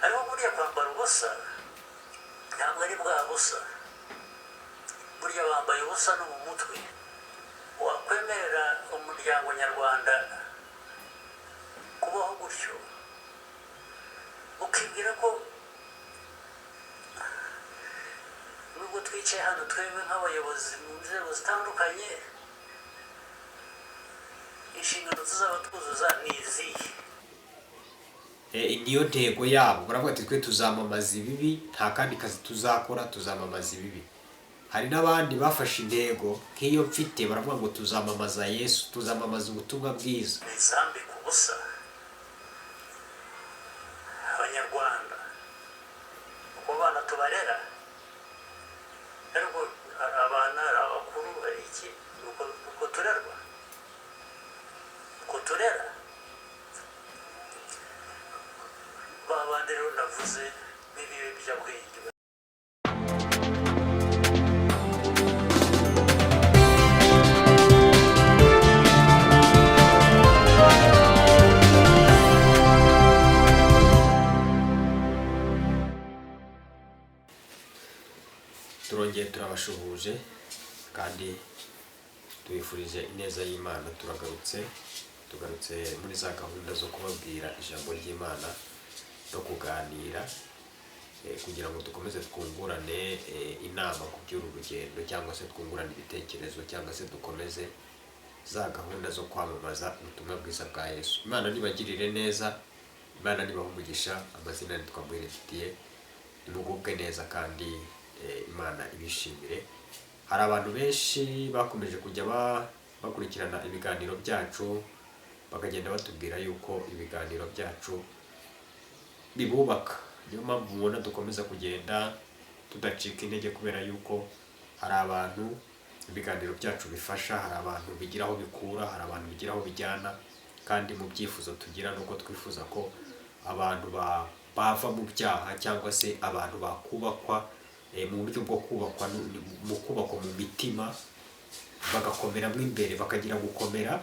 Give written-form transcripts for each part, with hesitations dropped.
Ariko buriya kwambara ubusa ntabwo ari bwa busa, burya bambaye ubusa no mu mutwe. Wakwemerera umuryango nyarwanda kubaho gutyo, ukibwira ko nubwo twicaye hano twebwe nk'abayobozi mu nzego zitandukanye, inshingano tuzaba twuzuza ni izihe? Niyo ntego yabo. Baravuga ati twe tuzamamaza ibibi, nta kandi kazi tuzakora, tuzamamaza ibibi. Hari n'abandi bafashe intego nk'iyo mfite, baravuga ngo tuzamamaza Yesu, tuzamamaza ubutumwa bwiza. Nizambika ubusa Abanyarwanda, uko abana tubarera, ariko hari abana, hari abakuru, hari iki, uko turerwa, uko turera ba bandi rero navuze b'ibiyobyabwenge. Turongeye turabashuhuje kandi tubifurije ineza y'Imana. Turagarutse, tugarutse muri za gahunda zo kubabwira ijambo ry'Imana no kuganira, kugira ngo dukomeze twungurane inama ku by'uru rugendo, cyangwa se twungurane ibitekerezo, cyangwa se dukomeze za gahunda zo kwamamaza ubutumwa bwiza bwa Yesu. Imana nibagirire neza, Imana nibahe umugisha. Amazina nitwa Muhire Didier, nimugubwe neza kandi Imana ibishimire. Hari abantu benshi bakomeje kujya bakurikirana ibiganiro byacu, bakagenda batubwira yuko ibiganiro byacu bibubaka. Niyo mpamvu mubona dukomeza kugenda tudacika intege, kubera yuko hari abantu ibiganiro byacu bifasha, hari abantu bigira aho bikura, hari abantu bigira aho bijyana. Kandi mu byifuzo tugira ni uko twifuza ko abantu bava mu byaha, cyangwa se abantu bakubakwa mu buryo bwo kubakwa, mu kubakwa mu mitima, bagakomeramo imbere, bakagira gukomera,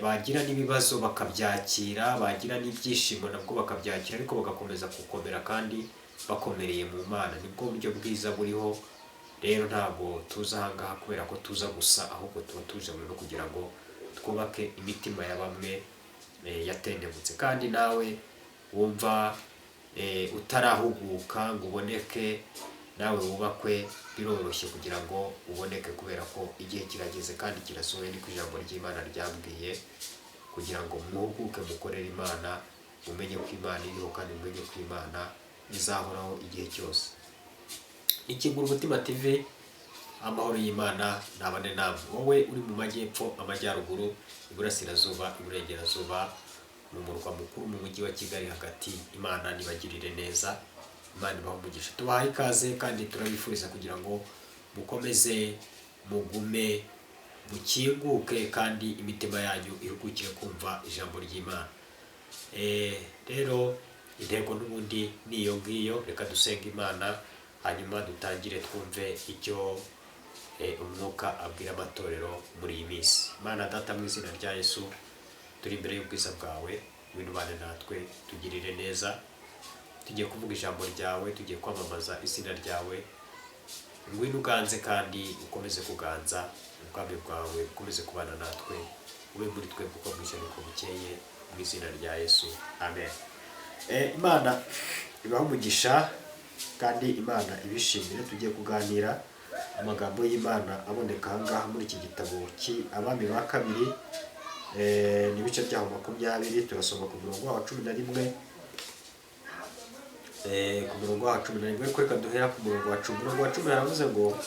bagira n'ibibazo bakabyakira, bagira n'ibyishimo nabwo bakabyakira, ariko bagakomeza gukomera kandi bakomereye mu Mana. Nibwo buryo bwiza buriho. Rero ntabwo tuza ahangaha kubera ko tuza gusa, ahubwo tuba tuje no kugira ngo twubake imitima ya bamwe yatendebutse. Kandi nawe wumva utarahuguka ngo uboneke, nawe wubakwe, biroroshye kugira ngo uboneke, kubera ko igihe kirageze kandi kirasohoye. Niko ijambo ry'Imana ryambwiye, kugira ngo muhuguke, mukorere Imana, mumenye ko Imana iriho kandi mumenye ko Imana izahoraho igihe cyose. Ikingura Umutima TV, amahoro y'Imana nabane namwe. Wowe uri mu majyepfo, amajyaruguru, iburasirazuba, iburengerazuba, mu murwa mukuru, mu mujyi wa Kigali hagati, Imana nibagirire neza, Imana ibahe umugisha. Tubahaye ikaze kandi turabifuriza kugira ngo mukomeze mugume mukinguke, kandi imitima yanyu ihugukire kumva ijambo ry'Imana. Rero intego n'ubundi ni iyo ngiyo. Reka dusenge Imana, hanyuma dutangire twumve icyo umwuka abwira amatorero muri iyi minsi. Imana Data, mu izina rya Yesu, turi imbere y'ubwiza bwawe, ngwino ubane natwe, tugirire neza. Tugiye kuvuga ijambo ryawe, tugiye kwamamaza izina ryawe. Ngwino uganze kandi ukomeze kuganza, ubwami bwawe bukomeze kubana natwe, ube muri twe kuko bwije niko bukeye, mu izina rya Yesu, amen. Imana ibahe umugisha kandi Imana ibishimire. Tugiye kuganira amagambo y'Imana aboneka aha ngaha muri iki gitabo Abami ba kabiri, n'ibice byaho 20. Turasoma ku murongo wa 11, ku murongo wa 11. Ariko reka duhera ku murongo wa 10. Umurongo wa 10 haravuze ngo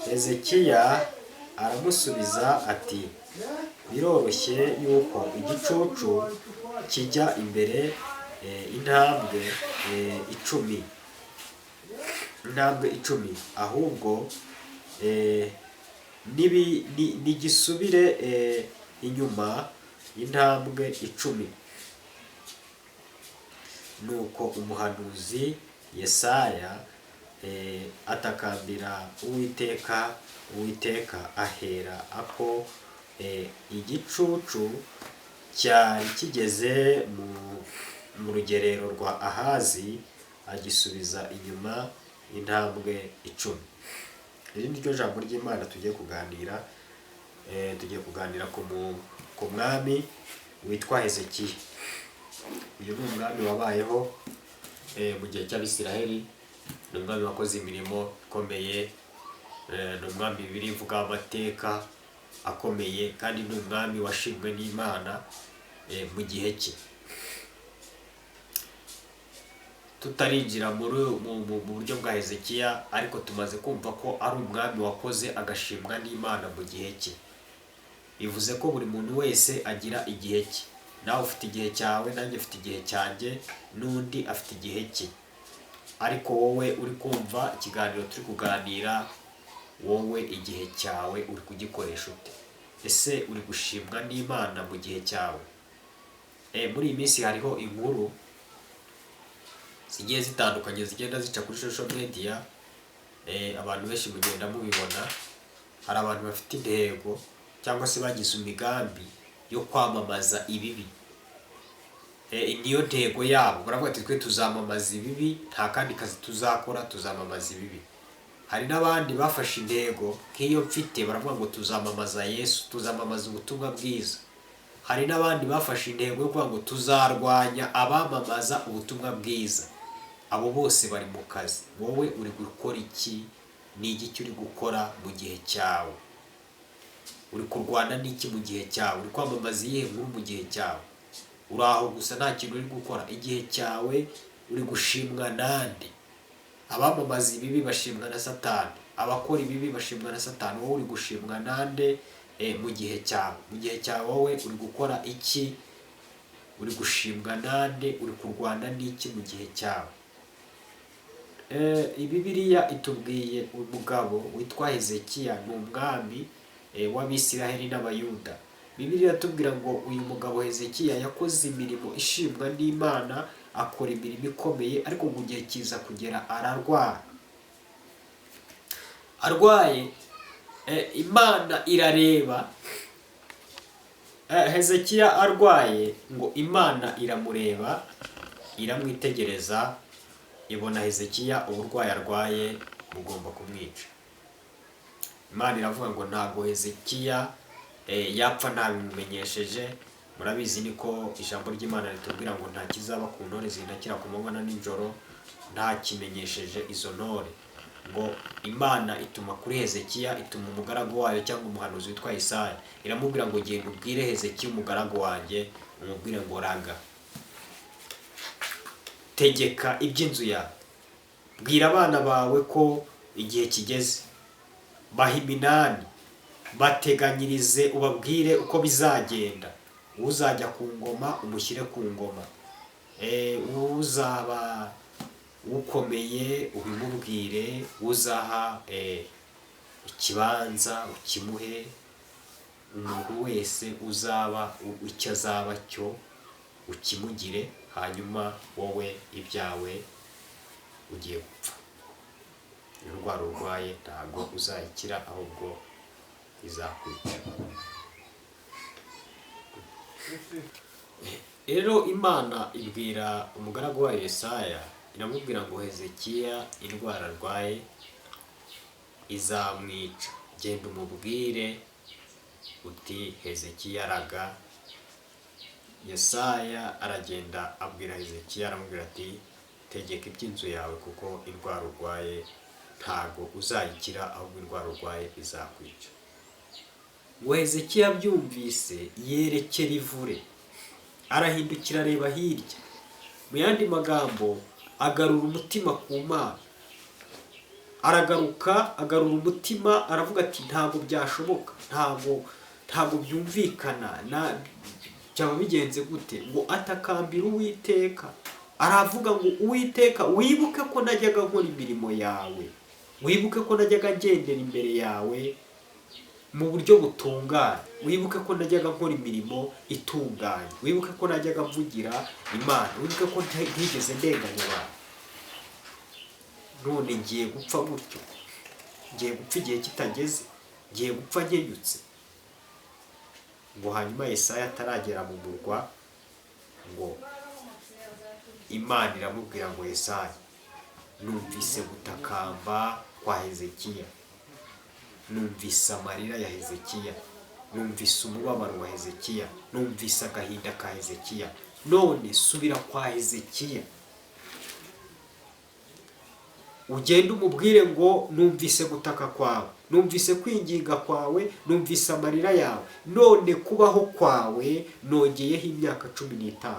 Hezekiya aramusubiza ati biroroshye yuko igicucu kijya imbere intambwe 10, intambwe 10, ahubwo nigisubire inyuma intambwe 10. Nuko umuhanuzi Yesaya atakambira Uwiteka, Uwiteka ahera ako igicucu cyari kigeze mu rugerero rwa Ahazi agisubiza inyuma intambwe 10. Iri ni ryo jambo ry'Imana tugiye kuganira. Tugiye kuganira ku mwami witwa Hezekiya. Uyu ni umwami wabayeho mu gihe cy'Abisiraheli, ni umwami wakoze imirimo ikomeye, ni umwami Bibiliya ivuga amateka akomeye, kandi ni umwami washimwe n'Imana mu gihe cye. Tutarinjira mu buryo bwa Hezekiya, ariko tumaze kumva ko ari umwami wakoze agashimwa n'Imana mu gihe cye. Bivuze ko buri muntu wese agira igihe cye. Nawe ufite igihe cyawe, nanjye mfite igihe cyanjye, n'undi afite igihe cye. Ariko wowe uri kumva ikiganiro turi kuganira, wowe igihe cyawe uri kugikoresha ute? Ese uri gushimwa n'Imana mu gihe cyawe? Muri iyi minsi hariho inkuru zigiye zitandukanye zigenda zica kuri social media, abantu benshi mugenda mubibona. Hari abantu bafite intego cyangwa se bagize imigambi yo kwamamaza ibibi. Niyo ntego yabo, baravuga ati twe tuzamamaza ibibi, nta kandi kazi tuzakora, tuzamamaza ibibi. Hari n'abandi bafashe intego nk'iyo mfite, baravuga ngo tuzamamaza Yesu, tuzamamaza ubutumwa bwiza. Hari n'abandi bafashe intego yo kuvuga ngo tuzarwanya abamamaza ubutumwa bwiza. Abo bose bari mu kazi. Wowe uri gukora iki? Ni igiki uri gukora mu gihe cyawe? Uri kurwana n'iki mu gihe cyawe? Uri kwamamaza iyihe nkuru mu gihe cyawe? Uri aho gusa nta kintu uri gukora. Igihe cyawe uri gushimwa nande? Abamamaza ibibi bashimwa na Satani, abakora ibibi bashimwa na Satani. Wowe uri gushimwa nande mu gihe cyawe? Mu gihe cyawe wowe uri gukora iki? Uri gushimwa nande? Uri kurwana n'iki mu gihe cyawe? Bibiliya itubwiye umugabo witwa Hezekiya, ni umwami w'Abisiraheli n'Abayuda. Bibiliya iratubwira ngo uyu mugabo Hezekiya yakoze imirimo ishimwa n'Imana, akora imirimo ikomeye, ariko mu gihe kiza kugera ararwara. Arwaye, Imana irareba. Hezekiya arwaye, ngo Imana iramureba, iramwitegereza, ibona Hezekiya uburwayi arwaye bugomba kumwica. Imana iravuga ngo ntabwo Hezekiya yapfa ntabimumenyesheje. Murabizi niko ijambo ry'Imana ritubwira ngo nta kizaba ku ntore zintakira ku manywa na nijoro nta kimenyesheje izo ntore. Ngo Imana ituma kuri Hezekiya, ituma umugaragu wayo cyangwa umuhanuzi witwa Yesaya, iramubwira ngo genda ubwire Hezekiya umugaragu wanjye, umubwire ngo raga, tegeka iby'inzu yawe, bwira abana bawe ko igihe kigeze, baha iminani, bateganyirize, ubabwire uko bizagenda. Uzajya ku ngoma umushyire ku ngoma, uzaba ukomeye ubimubwire, uzaha ikibanza ukimuhe, umuntu wese uzaba icyo azaba cyo ukimugire, hanyuma wowe ibyawe ugiye gupfa. Indwara urwaye ntabwo uzayikira, ahubwo izakwica. Rero Imana ibwira umugaragu wayo Yesaya, iramubwira ngo Hezekiya indwara arwaye izamwica, genda umubwire uti Hezekiya araga. Yesaya aragenda abwira Hezekiya, aramubwira ati tegeka iby'inzu yawe, kuko indwara urwaye ntago uzayikira, ahubwo indwara urwaye izakwica. Ngo Hezekiya abyumvise yerekera ivure, arahindukira areba hirya. Mu yandi magambo agarura umutima ku Mana, aragaruka agarura umutima, aravuga ati ntabwo byashoboka, ntabwo byumvikana, byaba bigenze gute? Ngo atakambira Uwiteka, aravuga ngo Uwiteka wibuke ko najyaga nkora imirimo yawe, wibuke ko najyaga ngendera imbere yawe mu buryo butunganye, wibuke ko najyaga nkora imirimo itunganye, wibuke ko najyaga mvugira Imana, wibuke ko ntigeze ndenganya abantu. None ngiye gupfa gutyo, ngiye gupfa igihe kitageze, ngiye gupfa nkenyutse. Ngo hanyuma Yesaya ataragera mu murwa, ngo Imana iramubwira ngo Yesaya, numvise gutakamba kwa Hezekiya, numvise amarira ya Hezekiya, numvise umubabaro wa Hezekiya, numvise agahinda ka Hezekiya, none subira kwa Hezekiya ugende umubwire ngo numvise gutaka kwawe, numvise kwinginga kwawe, numvise amarira yawe, none kubaho kwawe nongeyeho imyaka 15.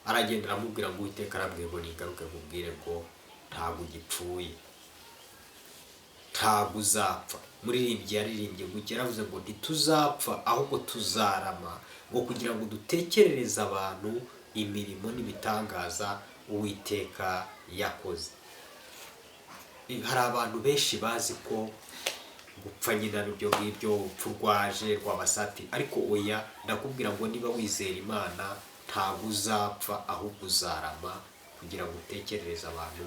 Aragenda aramubwira ngo Uwiteka arambwiye ngo ningaruke nkubwire ngo ntabwo ugipfuye, ntabwo uzapfa. Muririmbyi yaririmbye gutya, yaravuze ngo ntituzapfa ahubwo tuzarama, ngo kugira ngo dutekerereze abantu imirimo n'ibitangaza Uwiteka yakoze. Hari abantu benshi bazi ko gupfa nyine ari ibyo ngibyo, urupfu rwaje rwabasati, ariko oya, ndakubwira ngo niba wizera Imana ntabwo uzapfa ahubwo uzarama, kugira ngo utekerereze abantu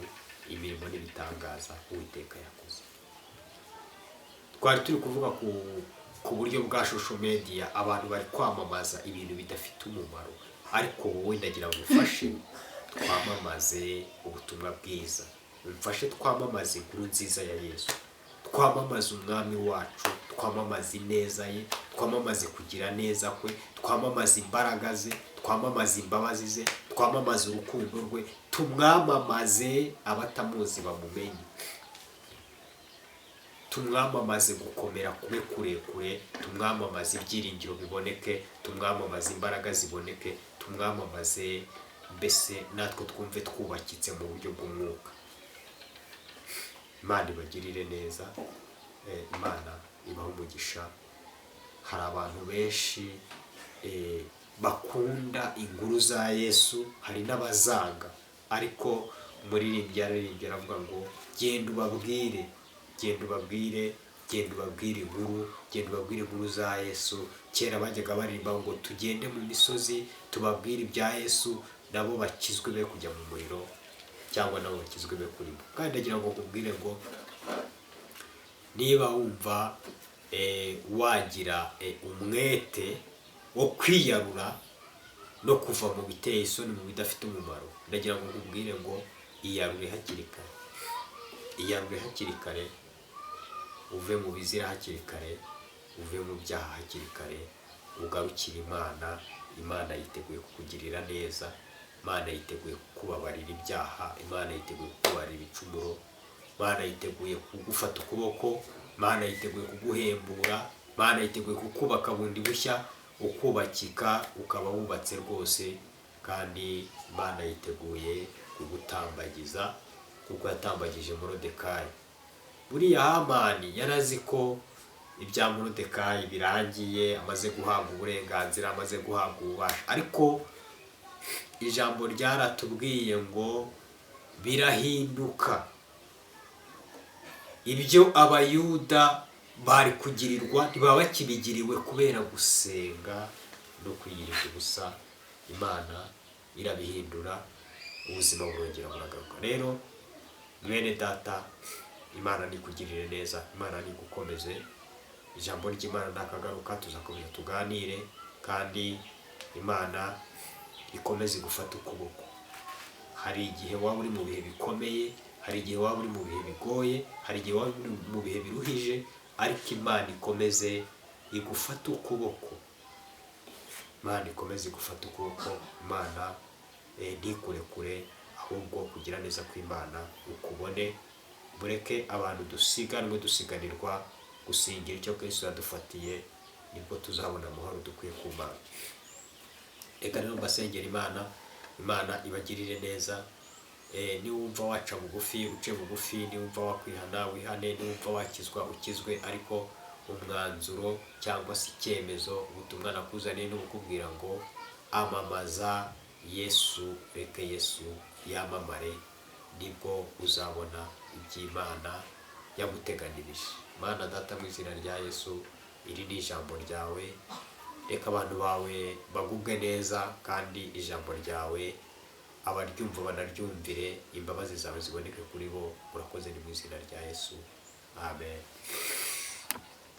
imirimo n'ibitangaza Uwiteka yakoze. Twari turi kuvuga ku buryo bwa social media, abantu bari kwamamaza ibintu bidafite umumaro, ariko wowe ndagira ngo ufashe twamamaze ubutumwa bwiza, umfashe twamamaze inkuru nziza ya Yesu, twamamaze umwami wacu, twamamaze ineza ye, twamamaze kugira neza kwe, twamamaze imbaraga ze, twamamaze imbabazi ze, twamamaze urukundo rwe, tumwamamaze abatamuzi bamumenye, tumwamamaze gukomera kube kurekure, tumwamamaze ibyiringiro biboneke, tumwamamaze imbaraga ziboneke, tumwamamaze mbese natwe twumve twubakitse mu buryo bw'umwuka. Imana ibagirire neza, Imana ibahe umugisha. Hari abantu benshi bakunda inkuru za Yesu, hari n'abazanga, ariko umuririmbyi yararirimbye aravuga ngo genda ubabwire, genda ubabwire, genda ubabwire inkuru, genda ubabwire inkuru za Yesu. Kera bajyaga baririmba ngo tugende mu misozi tubabwire ibya Yesu, nabo bakizwe be kujya mu muriro, cyangwa nabo bakizwe be kurimo. Kandi ndagira ngo nkubwire ngo niba wumva wagira umwete wo kwiyarura no kuva mu biteye isoni, mu bidafite umumaro, ndagira ngo nkubwire ngo iyarure hakiri kare, iyarure hakiri kare, uve mu bizira hakiri kare, uve mu byaha hakiri kare, ugarukire Imana. Imana yiteguye kukugirira neza, Imana yiteguye kukubabarira ibyaha, Imana yiteguye kukubabarira ibicumuro, Imana yiteguye kugufata ukuboko, Imana yiteguye kuguhembura, Imana yiteguye kukubaka bundi bushya, ukubakika ukaba wubatse rwose, kandi Imana yiteguye kugutambagiza kuko yatambagije Moridekayi. Buriya Hamani yarazi ko ibya Moridekayi birangiye, amaze guhabwa uburenganzira, amaze guhabwa ububasha, ariko ijambo ryaratubwiye ngo birahinduka. Ibyo Abayuda bari kugirirwa ntibaba bakibigiriwe kubera gusenga no kwiyiriza ubusa. Imana irabihindura, ubuzima burongera buragaruka. Rero mwene data, Imana nikugirire neza, Imana nigukomeze. Ijambo ry'Imana nakagaruka, tuzakomeza tuganire, kandi Imana ikomeze gufata ukuboko. Hari igihe waba uri mu bihe bikomeye, hari igihe waba uri mu bihe bigoye, hari igihe waba uri mu bihe biruhije, ariko Imana ikomeze igufate ukuboko. Imana ikomeze igufate ukuboko, Imana ntikurekure, ahubwo kugira neza kw'Imana ukubone. Mureke abantu dusiganwe dusiganirwa gusingira icyo Kristo yadufatiye, nibwo tuzabona amahoro dukwiye ku Mana. Reka rero mbasengera Imana, Imana ibagirire neza. Niwumva waca bugufi uce bugufi, niwumva wakwihana wihane, niwumva wakizwa ukizwe, ariko umwanzuro cyangwa se icyemezo, ubutumwa nakuzaniye ni ukukubwira ngo amamaza Yesu, reke Yesu yamamare, nibwo uzabona iby'Imana yaguteganirije. Mana Data, mu izina rya Yesu, iri ni ijambo ryawe, reka abantu bawe bagubwe neza, kandi ijambo ryawe abaryumva banaryumvire, imbabazi zawe ziboneke kuri bo. Urakoze, ni mu izina rya Yesu, amen.